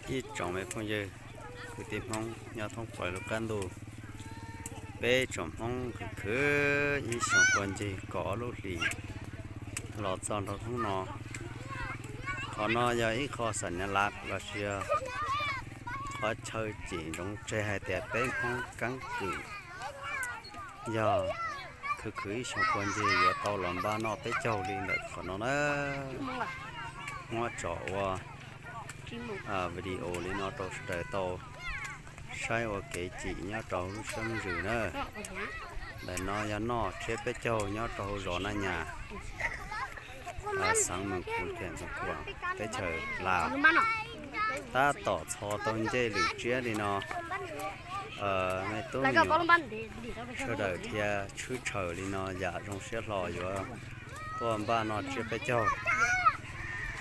Ib tsoom me phooj ywg kwv tij Hmoob nyob thoob plaws lub qab ntuj, peb tsoom Hmoob khwv khwv ib xyoos puag ncig kaum ob lub hlis los txog ntua hnub no. Qhov no yog ib qho xam nyas lav los sis yog qhov chaw cim ntsoov tseg hais tias peb Hmoob keeb kwm yog khwv khwv ib xyoos puag ncig yuav tau los npaj noj peb caug li ntawm qhov no na. Muab tsom ua video li no rau sawv daws tau saib ua kev cim nyob rau lub sab me ntsis na. Ntawm no yog noj tsiab peb caug nyob rau hauv zos Naj Nyas, xeev Moos Kuv, teb chaws Laus. Tab tom txhos tau ncej lwm tsiab li no, me tub me nyuam sawv daws thiaj tshwj tshaws li no yam zoo siab hlo yuav tuaj npaj noj tsiab peb caug.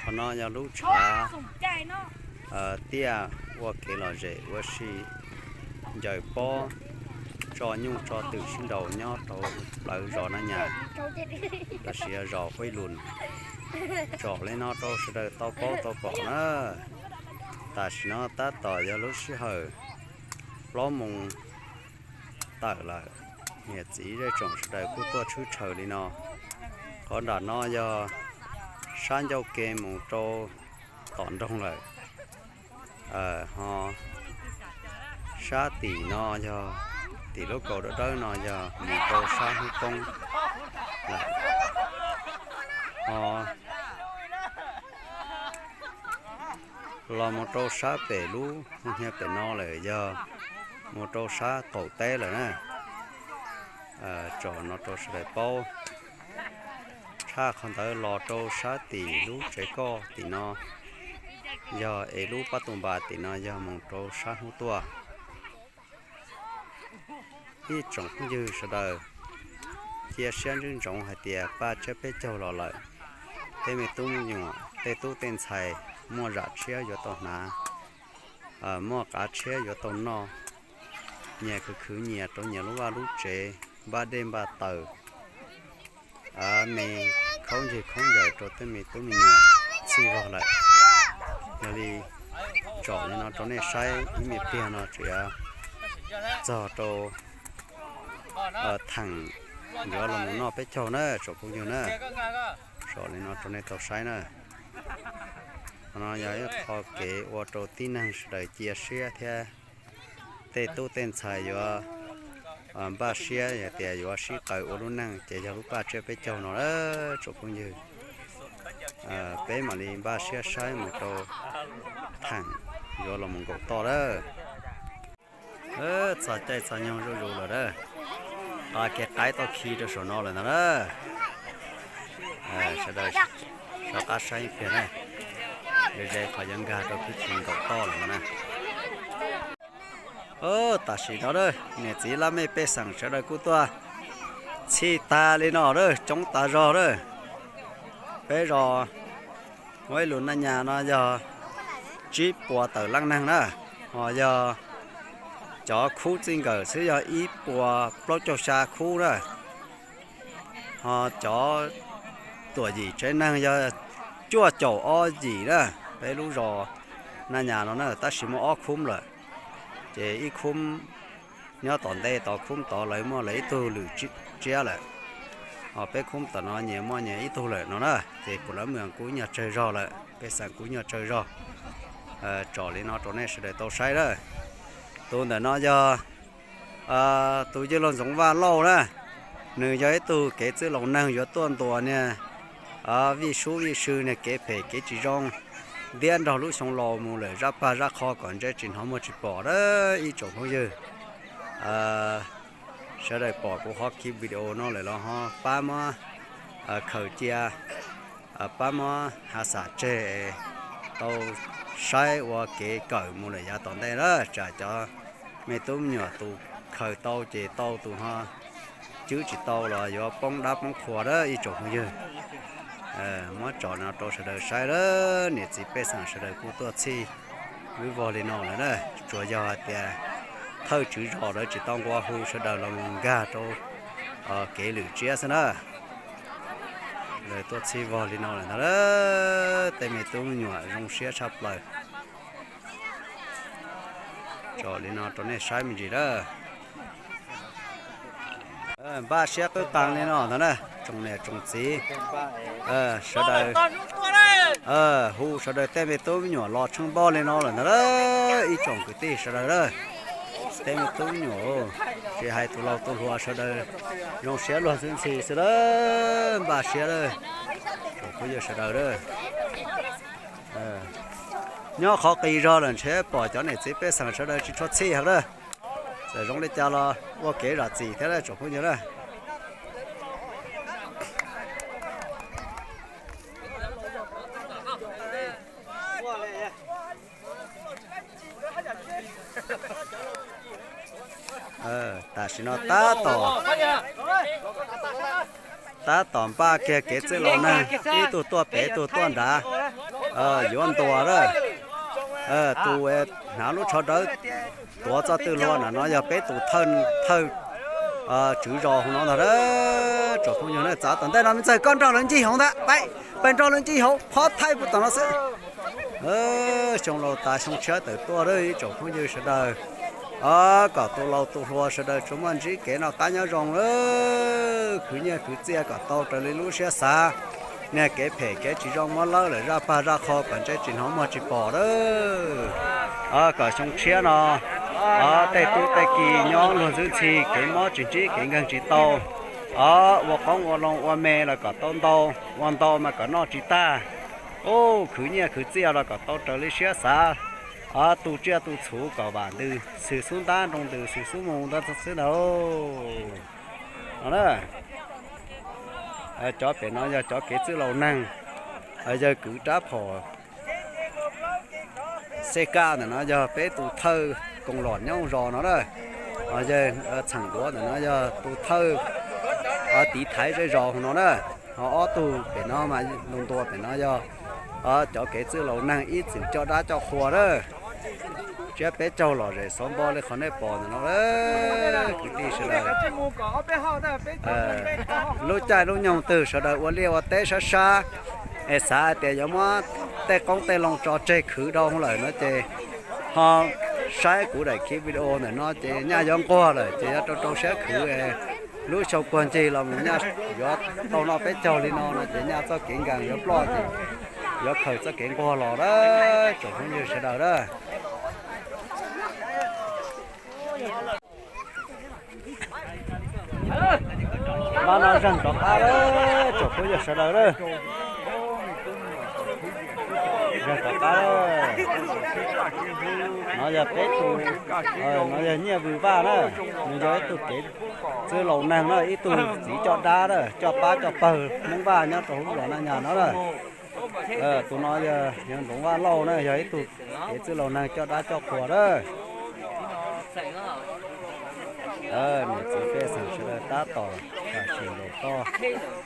Qhov no yog lub tshav tiaj ua kev lom zem ua si ncaws pob tso nyuj tso twm sib nraus nyob rau plawv zos Naj Nyas los sis yog zos Huab Lus. Tsom li no rau sawv daws tau paub tau pom na. Tam sim no tab tom yog lub sij hawm plaub moos tawm lawm, niam txiv zej tsoom sawv daws kuj tuaj tshwj tshaws li no. Qhov nram no yog sab ncauj ke mus rau tom nroog lawm. Ho sab tim no yog, tim lub kaus dawb dawb no yog mus rau sab hnub poob lawm. Ho los mus rau sab pem lub hu hnia pem no lawm yog mus rau sab qaum teb lawm na. Tsom no rau sawv daws paub. Tshaj qhov ntawd los rau sab tim lub tsev koj tim no yog es lub pab tu npas tim no yog mus rau sab hnub tuaj. Ib tsoom phooj ywg sawv daws cia siab ntswb ntsoov hais tias paj tsiab peb caug los lawm, tej me tub me nyuam tej tub tej ntxhais muaj zam tshiab yuav tau hnav, muaj qav tshiab yuav tau noj, nyias khwv khwv nyias rau nyias lub vaj lub tsev, npaj dej npaj taws, me khaub ncaws khaub ncaws rau tej me tub me nyuam txhij vog lawm. Yog li tsom li no rau nej saib ib me pliag no tseem yuav txog rau theem yuav los mus noj peb caug na tsoom phooj ywg na. Tsom li no rau nej tau saib na. Qhov no yog ib qho kev ua rau tib neeg sawv daws cia siab thiab tej tub tej ntxhais yuav npaj siab hais tias yuav sib qaws ua lub neej ces yog lub paj tsiab peb caug no na tsoom phooj ywg. Peb mam li npaj siab saib mus rau theem yuav los mus nkaum toj lawm. Txog caij txog nyoog zuj zus lawm na, qa kiag qaib tau khi rau saum no lawm ntag na. Sawv daws soj qab saib ib pliag na, ze ze qhov yuav nkag rau khwb khis nkaum toj lawm no na. Tam sim no na, niam txiv laj mej pej xeem sawv daws kuj tuaj txhij tag li no na, coob tas zog na. Peb zos Huab Lus Naj Nyas no yog tsib puas tawm leej neeg na, ho yog cov khub txij nkawm xwb yog ib puas plaub caug xya khub na, ho cov tuam yim tsev neeg yog cuaj caum ob yim na. Peb lub zos Naj Nyas no na tab sis muaj ob khub lawm, ces ib khub nyob tom ntej tod, khub tod lawv muaj lawv ib tug lwm tsiab lawm, ho peb khub tom no nyias muaj nyias ib tug lawm no na. Ces kuv lawv mus kuj nyuag tsawg zog lawm, pej xeem kuj nyuag tsawg zog. Tsom li no rau nej sawv daws tau saib na. Tus ntawm no yog tus yawg laug Ntxoov Vaj Lauj na, nws yog ib tug kev txwj laus neeg yuav tuaj ntuas niag vij sub vij sw niag kev phem kev tsis zoo, ntiab nrog lub xyoo laus mus lawm zaj pag zaj qho kom ntse tsis hnov muag tsis pom na ib tsoom phooj ywg. Sawv daws pom kuv qhov ki video no lawm los ho pab muab khaws cia, pab muab has xam tseg, tau saib ua kev kawm mus lawm yav tom ntej na, tsam cov me tub me nyuam tus khaws tau ces tau, tus ho cwb tsis tau los yuav poob dab poob qhua na ib tsoom phooj ywg. Muab tsom no rau sawv daws saib na, niam txiv pej xeem sawv daws kuj tuaj txhij vwb vog li no lawm na, tsuas yog hais tias thawj tswv zos lawv tsis tau nqua hu sawv daws los mus nkag rau kev lwm tsiab xwb na. Lawv tuaj txhij vog li no lawm ntag, tej me tub me nyuam zoo siab tshaj plaws. Tso li no rau nej saib me ntsis lawm. Npaj siab qwb qees li no ntag na, tsoom niam tsoom txiv, sawv daws hu sawv daws tej me tub me nyuam los tsheej npoj li no lawm ntag, ib tsoom kwv tij sawv daws na, tej me tub me nyuam, tsis hais tus laus tus hluas sawv daws zoo siab luag ntxhi ntxhi xwb lawm, npaj siab lawm, tsoom phooj ywg sawv daws na. Nyob qhov qis zog lawm ntshe pom cov niam txiv pej xeem sawv daws tsis tshua txhij heev na. Txawm zoo li cas los ua kev zam txim thiab tsoom phooj ywg na. Tam sim no tab tom, tab tom npaj kiag kev txwj laus neeg, ib tug tuaj pem ib tug tuaj nrad, yuav ntuas na. Tus hnav lub tsho dawb tuav txoj twg hlua na no yog peb tus thawj, thawj tswv zos hauv no ntag na. Tsoom phooj ywg na, txav tom ntej no me ntxawg koj nrog lawv ncig hauv ntag, peb nrog lawv ncig hauv qhov thaij puag tom no xwb. Xyoo laus tas xyoo tshiab tawm tuaj lawm ib tsoom phooj ywg sawv daws. Kom tus laus tus hluas sawv daws tsuas muaj ntsib kev noj qab nyob zoo lawm, khwv nyiaj khwv txiaj kom tau raws li lub siab xav. Niag kev phem kev tsis zoo muab lawb lawm zaj pag zaj qho kom ntsej tsis hnov muag tsis pom lawm. Kom xyoo tshiab no tej tub tej ki nyob luag ntxhi ntxhi, kev mob tsis ntsib kev nkeeg tsis tau. Ua qoob ua loo ua me los kom tau ntau, ua ntau mas kom noj tsis tag. Khwv nyiaj khwv txiaj los kom tau raws li siab xav. Tu tsiaj tu txhuv kom vam ntws, xwm xub ntab nroo ntws, xwm xub mus ntawd xwb ntag. No na, cov pem no yog cov kev txwj laus neeg, yawg kwv rab phom xej kaj ntawm no yog peb tus thawj koos lom nyob zos no na. Yawg txheem duav ntawm no yog tus thawj tiv thaiv zej zos hauv no na. Ho ob tug pem no mas ntu ntua pem no yog cov kev txwj laus neeg ib txwm coj dab coj qhua na. Tsiab peb caug lom zem xov npo li qhov nej pom ntawm no, kwv tij sawv daws. Lub caij lub nyoog twg sawv daws ua liaj ua teb sab sab, es xav hais tias yuav muab tej qoob tej loo tso tseg khwv dhau lawm no ces ho saib kuv daim khiv video ntawm no ces nyaj yuav nquag lawm ces yuav rau rau siab khwv. Lub xyoo puag ncig los mus nyaj yuav tau noj peb caug li no no ces nyaj txoj kev nkees yuav ploj ces yuav khaws txoj kev nquag los na, tsoom phooj ywg sawv daws na. Npaj no zeeg rov qab lawm tsoom phooj ywg sawv daws na. Zeeg rov qab lawm. No yog peb tus, no yog Nyiaj Vws Vaj na, nws yog ib tug kev txwj laus neeg na, ib tug txiv coj dab na, coj pab coj pawg Hmoob Vaj nyob rau hauv zos Naj Nyas no na. Tus no yog Yoov Ntxoov Vaj Lauj na, yog ib tug kev txwj laus neeg coj dab coj qhua na. Niam txiv pej xeem sawv daws tab tom tam sim nkaum toj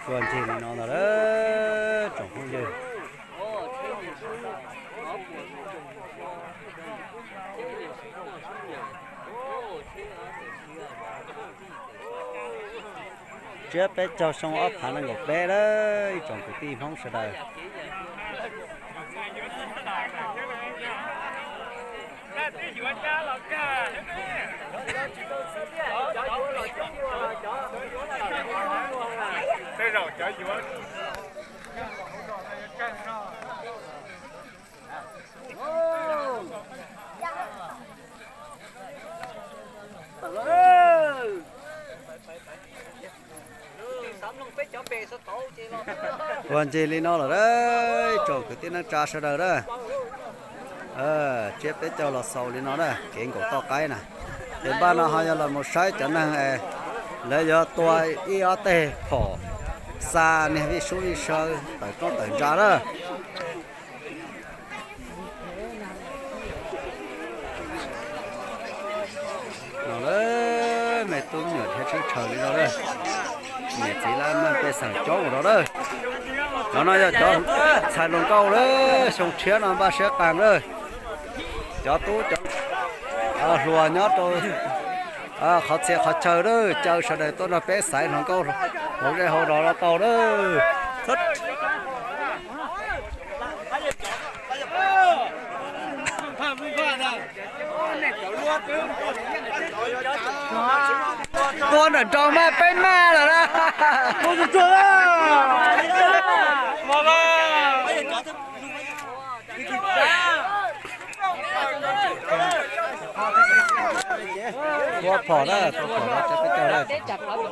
tua ncig li no ntag tsoom phooj ywg. Tsiab peb caug xyoo ob phav nees nkaum peb lawm ib tsoom kwv tij Hmoob sawv daws. Ua ncig li no lawm, tsoom kwv tij neej tsa sawv daws na. Tsiab peb caug los xaus li no na, kev nkaum toj qaib na. Ces npaj no ho yog los mus saib cov neeg lawv yuav tua ib ob teg phom xa niag vij sub vij sawb tawm roob tawm ntsa na. No lawm, me tub me nyuam thiab tshawb tshaws li no lawm. Niam txiv lab mej pej xeem coob ua no lawm. Cov no yog cov txhais hluas nkauj lawm, xyoo tshiab no npaj siab qees lawm. Cov tub cov hluas nyob rau qhov txhia qhov chaw lawm, caw sawv daws tuaj nrog peb xaiv hluas nkauj hauv zej hauv zos los tau lawm. Tua nram nroos mas peb maj lawm na. Tua phom na, tua phom na, peb caug na.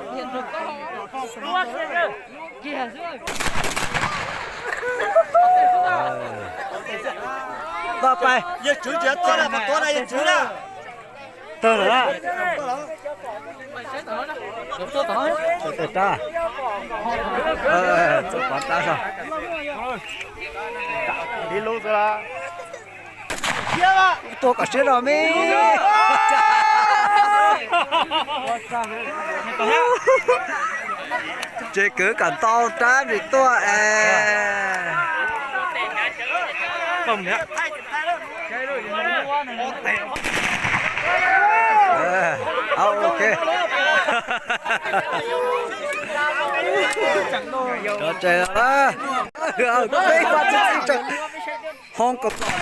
Toj pais. Yawg tswv tsis tua na, tua na yawg tswv na. Tawg lawm na. Tawg rab. Txawj pov rab so. Tua kom siab zog me. Tsev kwv kom ntau rab ntim tuaj es. Ok. Cov tsev no na. Peb pab txiv tseem hoob kom pom.